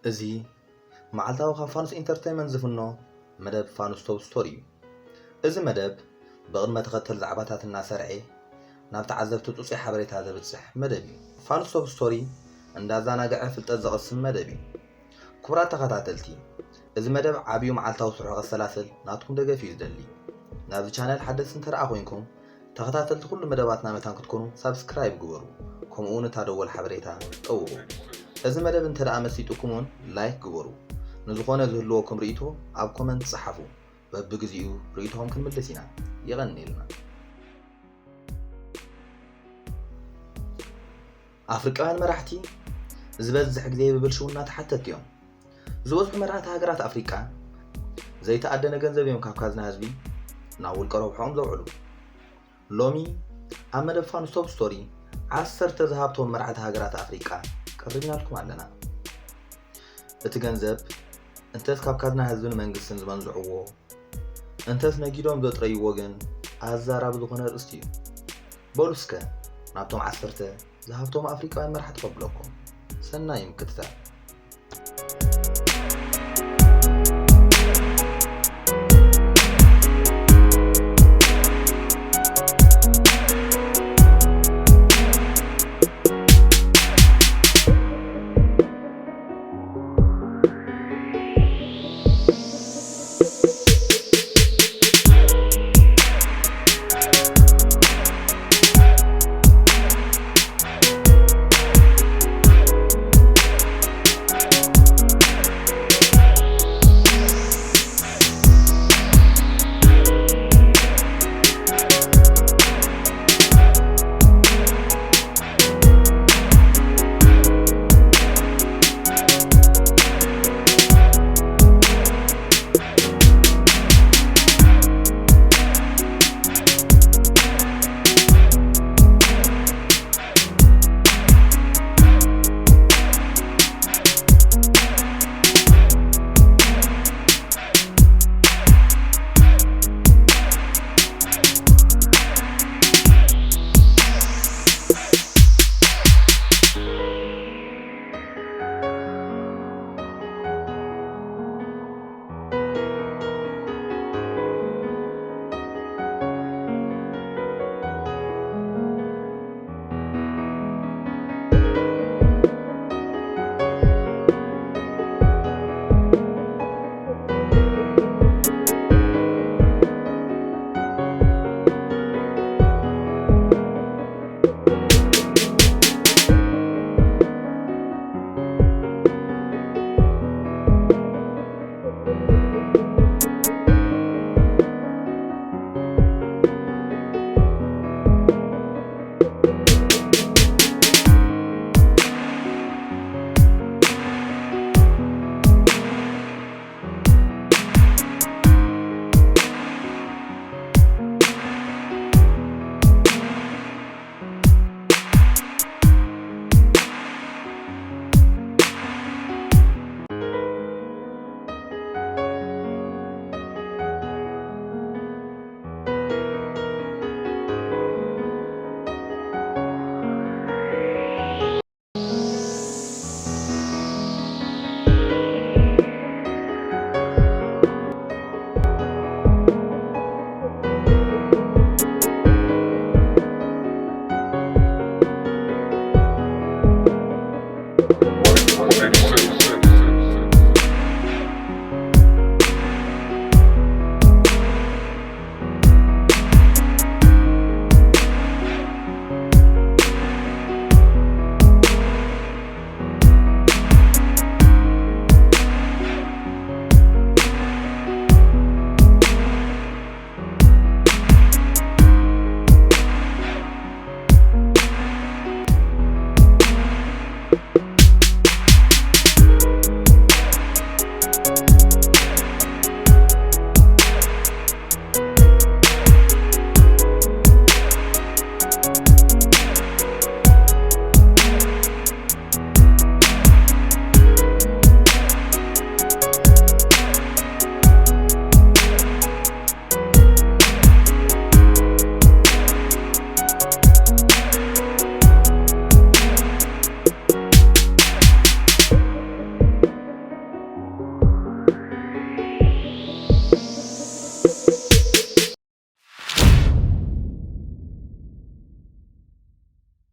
እዚ መዓልታዊ ካብ ፋኑስ ኢንተርተይመንት ዝፍኖ መደብ ፋኑስ ቶፕ ስቶሪ እዩ። እዚ መደብ ብቕድመ ተኸተል ዛዕባታት እናሰርዐ ናብ ተዓዘብቲ ጽጹይ ሓበሬታ ዘብጽሕ መደብ እዩ። ፋኑስ ቶፕ ስቶሪ እንዳዛናግዐ ፍልጠት ዘቐስም መደብ እዩ። ክቡራት ተኸታተልቲ፣ እዚ መደብ ዓብዩ መዓልታዊ ስርሑ ከሰላስል ናትኩም ደገፍ እዩ ዝደሊ። ናብዚ ቻነል ሓደስቲ እንተ ደኣ ኮይንኩም፣ ተኸታተልቲ ኩሉ መደባትና መታን ክትኮኑ ሳብስክራይብ ግበሩ፣ ከምኡ እውን እታ ደወል ሓበሬታ ጠውቑ። እዚ መደብ እንተ ደኣ መሲጥኩም እውን ላይክ ግበሩ። ንዝኾነ ዝህልወኩም ርእይቶ ኣብ ኮመንት ጸሓፉ። በብግዜኡ ርእይቶኹም ክንምልስ ኢና። የቐንየልና። ኣፍሪቃውያን መራሕቲ ዝበዝሕ ግዜ ብብልሽውና ተሓተትቲ እዮም። ዝበዝሑ መራሕቲ ሃገራት ኣፍሪቃ ዘይተኣደነ ገንዘብ እዮም ካብ ካዝና ህዝቢ ናብ ውልቀ ረብሖኦም ዘውዕሉ። ሎሚ ኣብ መደብ ፋኑስ ቶፕ ስቶሪ ዓሰርተ ዝሃብቶም መራሕቲ ሃገራት ኣፍሪቃ ቀሪብናልኩም ኣለና። እቲ ገንዘብ እንተስ ካብ ካዝና ህዝብን መንግስትን ዝመንዝዕዎ፣ እንተስ ነጊዶም ዘጥረይዎ ግን ኣዛራቢ ዝኾነ ኣርእስቲ እዩ። በሉ እስከ ናብቶም ዓሰርተ ዝሃብቶም ኣፍሪቃውያን መራሕቲ ከብለኩም። ሰናይ ምክትታል።